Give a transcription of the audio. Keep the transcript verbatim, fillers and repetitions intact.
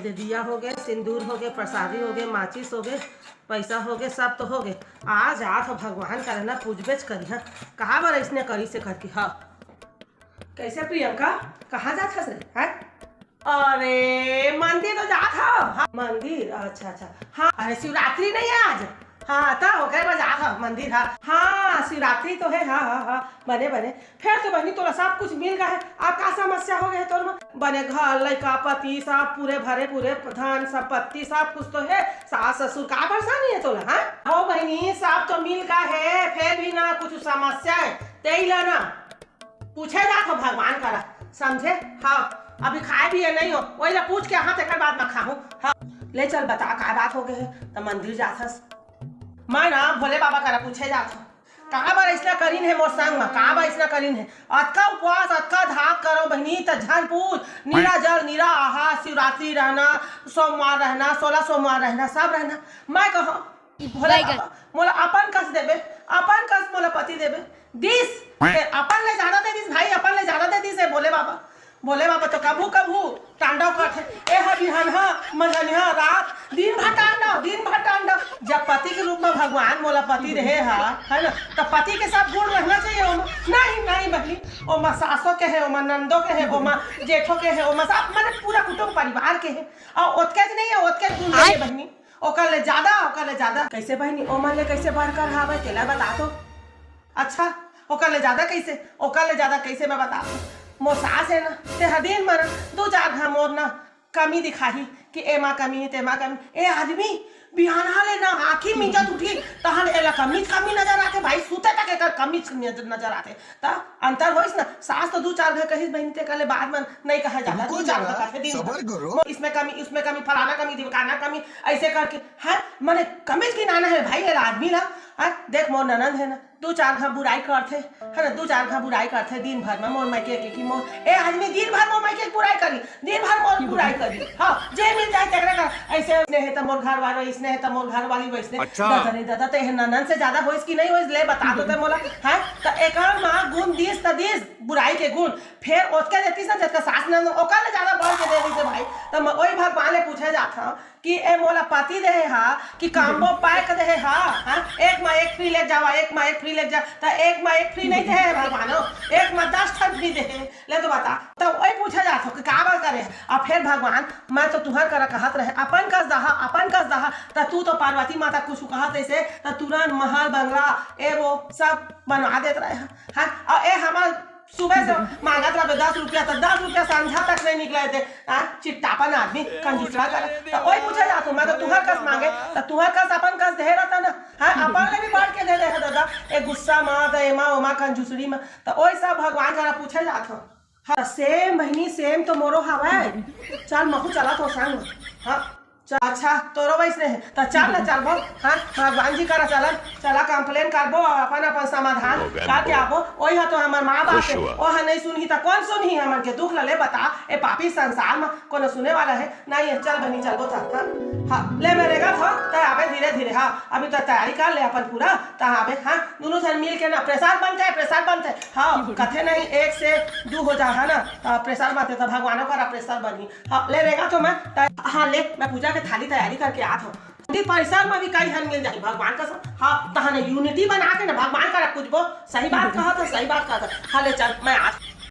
दे दिया होगे, सिंदूर होगे, प्रसादी होगे, माचिस होगे, पैसा होगे, सब तो होगे। आज आत ह भगवान करा ना पूजबेच करिहा। कहाँ बर अइसने करिस हे करके, हाँ। कैसे प्रियंका, कहाँ जात हस रे? हैं? अरे मंदिर तो जात हव। हाँ, मंदिर, अच्छा अच्छा। हाँ, अरे शिवरात्रि नहीं है आज? हाँ, त ओकर बर जात हव मंदिर। हाँ हाँ, शिवरात्रि तो है। हाँ हाँ हाँ, बने बने। फेर तो बहिनी तोला सब कुछ मिल गे हे। अब का समस्या हो गे हे तोर म? बने घर, लइका, पति, सब पूरे भरे पूरे, धन संपत्ति सब कुछ तो हे। सास ससुर का परेशानी हे तोला, हाँ? हो बहिनी, सब तो मिल गे हे, फेर भी ना कुछ समस्या हे, तेला ना पूछे जात हव भगवान करा, समझे? हाँ, अभी खाए पिए नहीं हव, वही ला पूछ के हाँ तेकर बाद म खाहूँ। हाँ, ले चल बता का बात हो गे हे, त मंदिर जात हस। मैं ना भोले बाबा करा पूछे जात हव, का बर अइसना करिन हे मोर संग म, का बर अइसना करिन हे? अतका उपवास, अतका धाक करो बहिनी, त झन पूछ। नीरा जल, नीरा आहार, शिवरात्रि रहना, सोमवार रहना, सोलह सोमवार रहना, सब रहना। मैं कहूँ, भोले बाबा, मोला अपन कस देबे, अपन कस मोला पति देबे। दिस, ए, अपन ले जादा दे दिस भाई, अपन ले जादा दे दिस हे भोले बाबा। भोले बाबा तो कभू कभू तांडव करथे। ए ह बिहनहा, मंझनिहा, रात, दिन भर तांडव, दिन भर तांडव। जब पति के रूप म भगवान मोला पति देहे ह, है ना, त पति के सब गुण रहना चाहिए ओमा। नहीं, नहीं बहिनी, ओमा सासो के हे, ओमा नंदो के हे, ओमा जेठो के हे, ओमा सब, माने पूरा कुटुम परिवार के हे। अउ ओतके च नहीं हे, ओतके गुण नहीं हे बहिनी, ओकर ले जादा, ओकर ले जादा। कैसे बहिनी, ओमन ले कैसे बढ़कर हावय, तेला बता तो। अच्छा, ओकर ले जादा कैसे? ओकर ले जादा कैसे मैं बताहूँ? मोर सास हे ना, ते ह दिन भर दू चार घांव मोर ना कमी दिखाही कि एमा कमी हे, तेमा कमी। ए आदमी बिहानहा ले ना आँखी मींजत उठही, तहन एला कमीच कमी नजर आथे भाई, सुते तक एकर कमीच नजर आथे। त अंतर होइस ना, सास तो दू चार घांव कहिस बहिनी, तेकर ले बाद म नइ कहा जाता, दू चार घांव कथे दिन भर। इसमें कमी, उसमें कमी, फलाना कमी, ढिमकाना कमी, अइसे करके, हैं, माने कमीच गिनाना हे भाई, एला आदमी ला। हैं, देख मोर ननद हे ना, दू चार घांव बुराई करथे, है ना, दू चार घांव बुराई करथे दिन भर म मोर मायके के, कि मोर, ए आदमी दिन भर मोर मायके के बुराई करी, दिन भर मोर बुराई करी। हाँ, जे मिल जाए तेकरे कर, अइसे, अइसने हे त मोर घर वाला, अइसने हे त मोर घर वाली, वइसने। अच्छा। दादा रे दादा, ते हे ननद से जादा होइस कि नहीं होइस, ले बता तो ते मोला, हैं? त एकर म गुण दिस त दिस, बुराई के गुण, फेर ओतके देतिस ना, जतका सास ननद, ओकर ले जादा बढ़ के दे दिस हे भाई। त म-, ओही भगवान ले पूछे जात हव, कि ए मोला पति देहे हा कि combo pack देहे हा, हाँ? एक मा एक free ले जावा, एक मा एक free ले जा, त एक मा एक free नहीं देहे भगवान हो, एक मा दस ठन free देहे, ले तो बता। त वही पूछा जात हो कि काबर करे हा? अब फेर भगवान, मैं तो तुहर करा कहत रहे, अपन कस दहा, अपन कस दहा, त तू तो पार्वती माता कुछ कहत ऐसे, त तुरंत महल बंगला, ए वो सब बनवा देत रहे हा, हाँ? और ए हमार सुबह से मांगत रहबे दस रुपया, त दस रुपया संझा तक नहीं निकले दे। आ, चिपटापन आदमी, कंजूसरा करे। त ओही पूछे जात हो, मैं तो तुहर कस मांगे, त तुहर कस अपन कस देहे रहता ना। हाँ, अपन ले भी बढ़ के दे दे है दादा। ए गुस्सा मा, त एमा ओमा कंजूसरी मा। त ओही सब भगवान करा पूछे जात हो। हाँ, same बहिनी, same तो मोरो हवय। चल, महू चलत हो संग। हाँ। च-, अच्छा, तोरो वइसने हे, त चल ना, चलबो, हाँ, भगवान जी करा चलन, चला complain करबो, अपन, अपन समाधान करके आबो। ओही ह तो हमर माँ बाप हे, ओह नहीं सुनही त कोन सुनही हमन के दुख ल, ले बता, ए पापी संसार म कोनो सुने वाला हे? नहीं हे, चल बहिनी, चलबो त, हाँ, हाँ, ले मैं रेंगत हव, त आबे धीरे धीरे, हाँ, अभी तो तैयारी कर ले अपन पूरा, त आबे, हाँ, दुनों झन मिल के ना pressure बनथे, pressure बनथे, हाँ, कथे नहीं, एक से दू हो जा, है ना, त pressure बनथे, त भगवानो करा pressure बनही, हाँ, ले रेंगत हव मैं, त-, हाँ, ले, मैं पूजा के थाली तैयारी करके आत हव। मंदिर परिसर म भी कई झन मिल जाही, भगवान कसम। हाँ, तहने unity बना के ना भगवान करा पूजबो। सही बात कहत हव, सही बात कहत हव। हाँ, ले चल, मैं आत हव।